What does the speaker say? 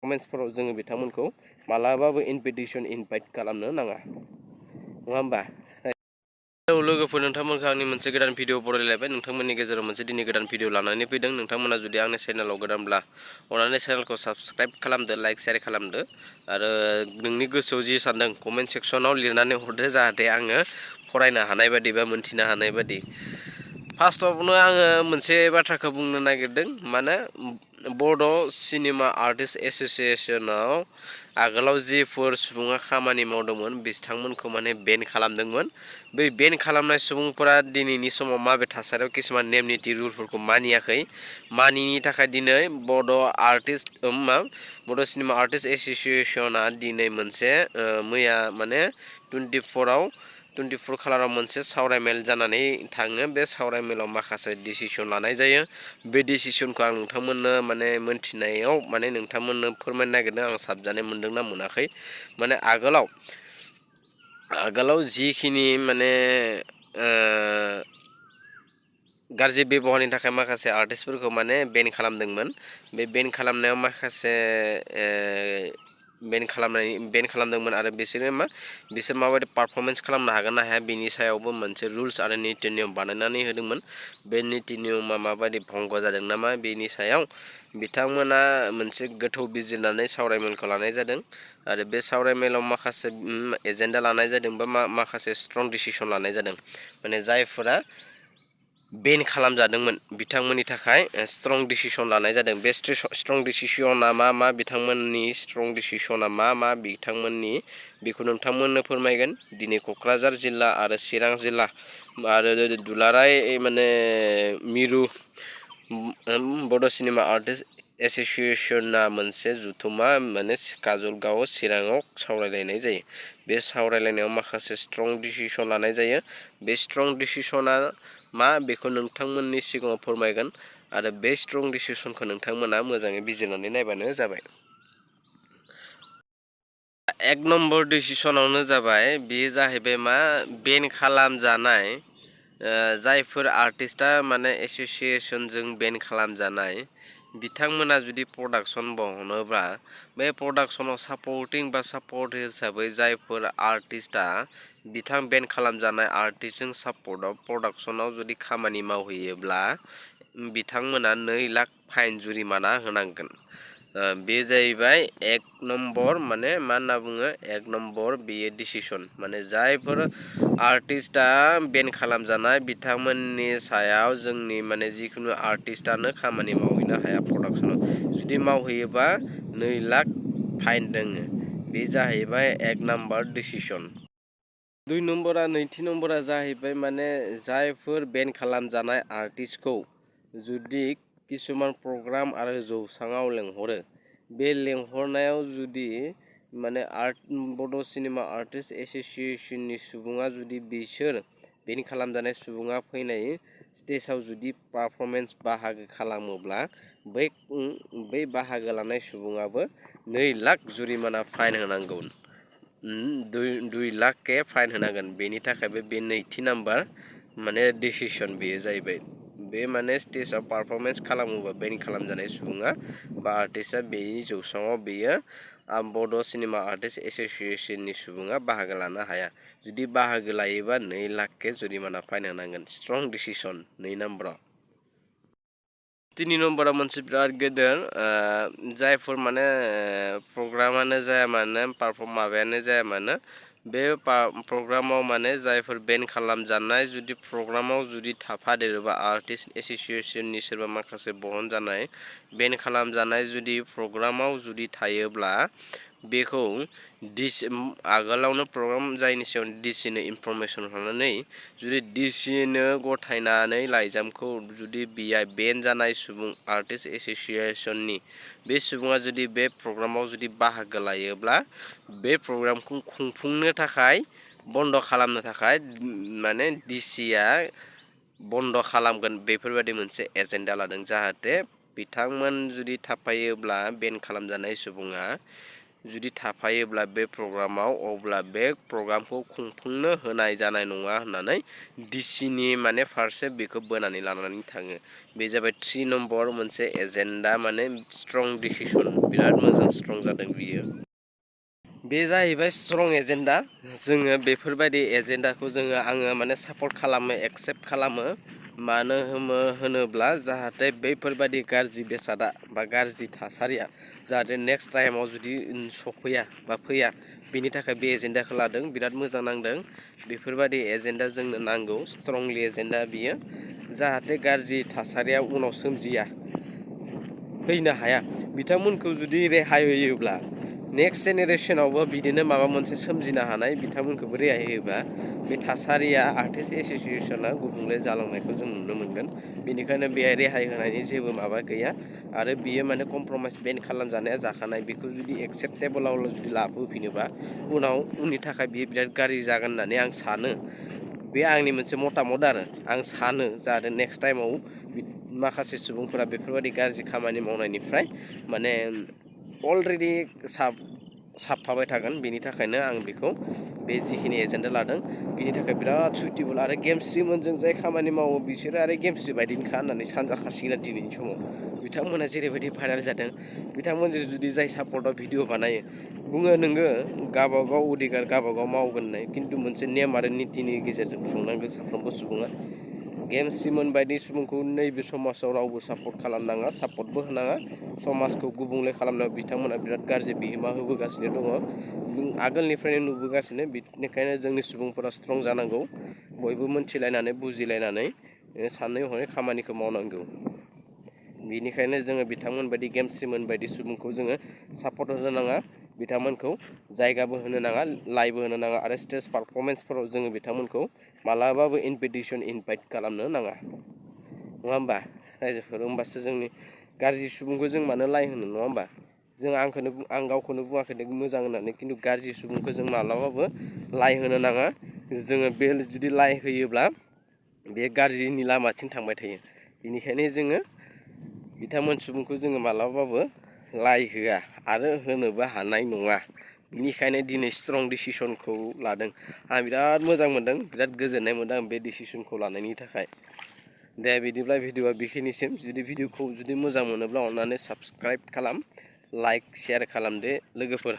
कमेन्ट्सफोराव जोङो बिथांमोनखौ मालाबाबो इनभाइटेसन इनभाइट खालामनो नाङा नङा होमबा लोगोफोर नोंथांमोनखौ आंनि मोनसे गोदान भिडिअ बरायलायबाय नोंथांमोननि गेजेराव मोनसे दिनै गोदान भिडिअ लानानै फैदों नोंथांमोना जुदि आंनि चेनेलाव गोदानब्ला अननानै चेनेलखौ साबस्क्राइब खालामदो लाइक शेयार खालामदो आरो नोंनि गोसोआव जि सानदों कमेन्ट सेक्सनाव लिरनानै हरदो जाहाथे आङो फरायनो हानाय बादि बा मोनथिनो हानाय बादि फार्स्टआवनो आङो मोनसे बाथ्राखौ बुंनो नागिरदों माने बड' सिनेमा आर्टिस्ट एस'सिएशनाव आगोलाव जिफोर सुबुङा खामानि मावदोंमोन बिथांमोनखौ माने बेन खालामदोंमोन बै बेन खालामनाय सुबुंफोरा दिनैनि समाव माबे थासारियाव किसुमान नेम निथि रुलफोरखौ मानियाखै मानिनि थाखाय दिनै बड' सिनेमा आर्टिस्ट एस'सिएशना दिनै मोनसे मैया माने 24 खालाराव मोनसे सावरायमेल जानानै थाङो बे सावरायमेलाव माखासे डिसिसन लानाय जायो बे डिसिसनखौ आं नोंथांमोननो माने मोनथिनायाव माने नोंथांमोननो फोरमायनो नागिरदों आं साबजानाय मोनदोंना मोनाखै माने आगोलाव जिखिनि माने गाज्रि बेबहारनि थाखाय माखासे आर्टिस्टफोरखौ माने बेन खालामदोंमोन बे बेन खालामनायाव माखासे बेन खालामदोंमोन आरो बिसोर माबायदि पारफरमेन्स खालामनो हागोन ना हाया बिनि सायावबो मोनसे रुल्स आरो निति नियम बानायनानै होदोंमोन बे निति नियमा माबायदि भंग जादों नामा बेनि सायाव बिथांमोना मोनसे गोथौ बिजिरनानै सावरायमेलखौ लानाय जादों आरो बे सावरायमेलाव माखासे एजेन्डा लानाय जादों बा माखासे स्ट्रं डिसिसन लानाय जादों माने जायफोरा बेन खालामजादोंमोन बिथांमोननि थाखाय स्ट्रं डिसिसन लानाय जादों बे स्ट्रं डिसिसना मा बिथांमोननि स्ट्रं डिसिसना मा बिथांमोननि बेखौ नोंथांमोननो फोरमायगोन दिनै क'क्राझार जिल्ला आरो चिरां जिल्ला आरो दुलाराय माने मिरु बड' सिनेमा आर्टिस्ट एस'सिएशना मोनसे जुथुमा माने काजलगाव चिराङाव सावरायलायनाय जायो बे सावरायलायनायाव माखासे स्ट्रं डिसिसन लानाय जायो बे स्ट्रं डिसिसना मा बेखौ नोंथांमोननि सिगाङाव फोरमायगोन आरो बे स्ट्रं डिसिसनखौ नोंथांमोना मोजाङै बिजिरनानै नायबानो जाबाय एक नम्बर डिसिसनावनो जाबाय बेयो जाहैबाय मा बेन खालामजानाय जायफोर आर्टिस्टआ माने एस'सिएशनजों बेन खालामजानाय बिथांमोना जुदि प्रडाक्सन बहनोब्ला बे प्रडाक्सनाव सापर्ट हिसाबै जायफोर आर्टिस्टआ बिथां बेन खालामजानाय आर्टिस्टजों सापर्टआव प्रडाक्सनाव जुदि खामानि मावहैयोब्ला बिथांमोना 2 लाख फाइन जुरिमाना होनांगोन बे जाहैबाय एक नम्बर माने मा होनना बुङो एक नम्बर बेयो डिसिसन माने जायफोर आर्टिस्टआ बेन खालामजानाय बिथांमोननि सायाव जोंनि माने जिखुनु आर्टिस्टआनो खामानि मावहैनो हाया प्रडाक्सनाव जुदि मावहैयोबा 2 लाख फाइन दोङो बे जाहैबाय एक नम्बर डिसिसन नैथि नम्बरा जाहैबाय माने जायफोर बेन खालामजानाय आर्टिस्टखौ जुदि किसुमान प्रग्राम आरो जौसाङाव लेंहरो बे लेंहरनायाव जुदि माने बड' सिनेमा आर्टिस्ट एस'सिएशननि सुबुङा जुदि बिसोर बेन खालामजानाय सुबुङा फैनाय स्टेजाव जुदि पारफरमेन्स बाहागो खालामोब्ला बै बाहागो लानाय सुबुङाबो 2 लाख जुरिमाना फाइन होनांगौ 2 लाख फाइन होनांगोन बेनि थाखायबो बे नैथि नाम्बार माने डिसिसन बेयो जाहैबाय बे माने स्टेजाव पारफरमेन्स खालामोबा बेन खालामजानाय सुबुङा बा आर्टिस्टआ बेनि जौसाङाव बेयो बड' सिनेमा आर्टिस्ट एस'सिएशननि सुबुङा बाहागो लानो हाया जुदि बाहागो लायोबा 2 लाख जुरिमाना फाइन होनांगोन स्ट्रं डिसिसन 2 नाम्बाराव 3 नम्बराव मोनसे बिराद गेदेर जायफोर माने प्रग्रामानो जाया मानो माबायानो जाया मानो बे प्रग्रामाव माने जायफोर बेन खालामजानाय जुदि प्रग्रामाव जुदि थाफादेरोबा आर्टिस्ट एस'सिएशननि सोरबा माखासे बहनजानाय बेन खालामजानाय जुदि प्रग्रामाव जुदि थायोब्ला बेखौ आगोलावनो प्रग्राम जायनि सायाव डिसिनो इनफरमेसन हरनानै जुदि डिसिनो गथायनानै लाइजामखौ जुदि बेन जानाय सुबुं आर्टिस्ट एस'सिएशननि बे सुबुङा जुदि बे प्रग्रामाव जुदि बाहागो लायोब्ला बे प्रग्रामखौ खुंफुंनो थाखाय बन्द खालामनो थाखाय माने डिसिआ बन्द खालामगोन बेफोरबायदि मोनसे एजेन्डा लादों जाहाथे बिथांमोन जुदि थाफायोब्ला बेन खालामजानाय सुबुङा जुदि थाफायोब्ला बे प्रग्रामाव अब्ला बे प्रग्रामखौ खुंफुंनो होनाय जानाय नङा होननानै डिसिनि माने फारसे बेखौ बोनानै लानानै थाङो। बे जाबाय 3 नम्बर मोनसे एजेन्डा माने स्ट्रं डिसिसन बिराद मोजां स्ट्रं जादों बियो। बे जाहैबाय स्ट्रं एजेन्डा जोङो बेफोरबायदि एजेन्डाखौ आङो माने सापर्ट खालामो एक्सेप्ट खालामो मानो होनोब्ला जाहाथे बैफोरबायदि गाज्रि बेसादा बा गाज्रि थासारिया जाहाथे नेक्स्ट टाइमाव जुदि सफैया बा फैया बेनि थाखाय बे एजेन्डाखौ लादों बिराद मोजां नांदों। बेफोरबायदि एजेन्डा जोंनो नांगौ स्ट्रंलि एजेन्डा बियो जाहाथे गाज्रि थासारिया उनाव सोमजिया फैनो हाया बिथांमोनखौ जुदि रेहाय होयोब्ला नेक्स्ट जेनेरेसनावबो बिदिनो माबा मोनसे सोमजिनो हानाय बिथांमोनखौबो रेहाय होयोबा बे थासारिया आर्टिस्ट एस'सिएसना गुबुंले जालांनायखौ जों नुनो मोनगोन। बेनिखायनो बेहाय रेहाय होनायनि जेबो माबा गैया आरो बियो माने कमप्रमाइस बेन खालामजानाया जाखानाय बेखौ जुदि एक्सेप्टेबोलाव जुदि लाबोफिनोबा उननि थाखाय बियो बिराद गाज्रि जागोन होननानै आं सानो। बे आंनि मोनसे मतामत आरो आं सानो जाहाथे नेक्स्ट टाइमाव माखासे सुबुंफोरा बेफोरबायदि गाज्रि खामानि मावनायनिफ्राय माने अलरेडि साबफाबाय थागोन। बेनि थाखायनो आं बेखौ बे जिखिनि एजेन्डा लादों बिनि थाखाय बिराद सुइटेबोल आरो गेमस्रिमोनजों जाय खामानि मावो बिसोरो आरो गेमस्रि बायदिनोखा होननानै सानजाखासिगोन आरो दिनैनि समाव बिथांमोना जेरैबायदि भाइरेल जादों बिथांमोनजों जुदि जाय सापर्टआव भिडिअ बानायो बुङो नोङो गावबागाव अधिकार गावबागाव मावगोन होननाय खिन्थु मोनसे नेम आरो नितिनि गेजेरजों खुंनांगौ साफ्रोमबो सुबुङा। गेमस्रिमोन बायदि सुबुंखौ नैबे समाजाव रावबो सापर्ट खालामनाङा सापर्टबो होनाङा समाजखौ गुबुंले खालामनायाव बिथांमोना बिराद गाज्रि बिहोमा होबोगासिनो दङ आगोलनिफ्रायनो नुबोगासिनो। बेनिखायनो जोंनि सुबुंफोरा स्ट्रं जानांगौ बयबो मोनथिलायनानै बुजिलायनानै सानै हनै खामानिखौ मावनांगौ। बेनिखायनो जोङो बिथांमोन बायदि गेमस्रिमोन बायदि सुबुंखौ जोङो सापर्ट होनो नाङा बिथांमोनखौ जायगाबो होनो नाङा लाइभबो होनो नाङा आरो स्टेज पारफरमेन्सफोराव जोङो बिथांमोनखौ मालाबाबो इनभाइट खालामनो नाङा नङा होमबा रायजोफोर। होमबासो जोंनि गाज्रि सुबुंखौ जों मानो लाइ होनो नङा होमबा। आं गावखौनो बुङाखै मोजां होननानै खिन्थु गाज्रि सुबुंखौ जों मालाबाबो लाइ होनो नाङा। जोङो बे जुदि लाइ होयोब्ला बे गाज्रिनि लामाथिं थांबाय थायो। बेनिखायनो जोङो बिथांमोन सुबुंखौ जोङो मालाबाबो लाइ होआ आरो होनोबो हानाय नङा। बेनिखायनो दिनै स्ट्रं डिसिसनखौ लादों आं बिराद मोजां मोनदों बिराद गोजोननाय मोनदों आं बे डिसिसनखौ लानायनि थाखाय। दे बिदिब्ला भिडिअआ बेखिनिसिम जुदि भिडिअखौ जुदि मोजां मोनोब्ला अननानै साबस्क्राइब खालाम लाइक शेयार खालामदो लोगोफोर।